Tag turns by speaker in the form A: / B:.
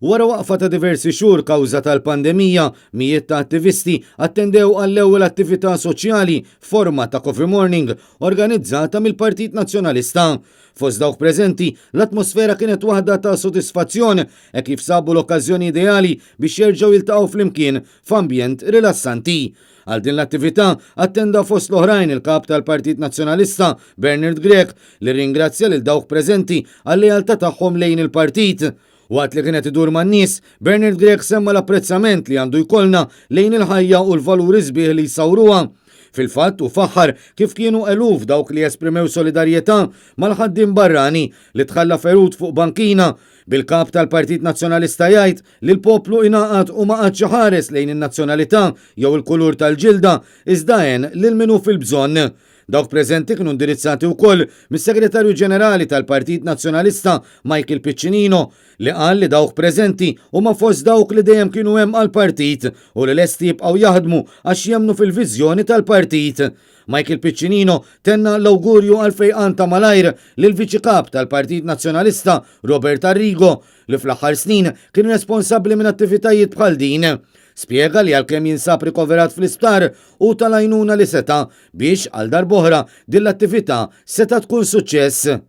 A: Wara waqfa ta' diversi xhur kawża tal-pandemija, mijiet ta' attivisti attendew għall-ewwel attività soċjali f'forma ta' Coffee Morning organizzata mill-Partit Nazzjonalista. Fost dawk preżenti, l-atmosfera kienet waħda ta' sodisfazzjon hekk kif sabu l-okkażjoni ideali biex jerġgħu jiltaqgħu flimkien f'ambjent rilassanti. Għal din l-attività attenda fost l-oħrajn il-Kap tal-Partit Nazzjonalista Bernard Grech li rringrazzja lil dawk preżenti għal-lealtà tagħhom lejn il-partit. Waqt li kien qed idur man-nies, Bernard Grech semma l-apprezzament li għandu jkollna lejn il-ħajja u l-valuri sbieħ li jsawruha. Fil-fatt, hu faħħar kif kienu eluf dawk li esprimew solidarjetà mal-ħaddiem barrani li tħalla ferut fuq bankina, bil-Kap tal-Partit Nazzjonalista jgħid li l-poplu ingħaqad u ma qagħadx iħares lejn in-nazzjonalità jew il-kulur tal-ġilda iżda għen lil min hu fil-bżonn. Dawk preżenti kienu indirizzati wkoll mis-Segretarju Ġenerali tal-Partit Nazzjonalista Michael Piccinino li qal li dawk preżenti huma fost dawk li dejjem kienu hemm għall-partit u li lesti jibqgħu jaħdmu għax jemmnu fil-viżjoni tal-partit. Michael Piccinino tenna l-awgurju għal fejqan ta' malajr lill-Viċi Kap tal-Partit Nazzjonalista Robert Arrigo li fl-aħħar snin kien responsabbli minn attivitajiet bħal din. Spjega li għalkemm jinsab rikoverat fl-isptar hu ta l-għajnuna li seta' biex, għal darb'oħra, din l-attività setgħet tkun suċċess.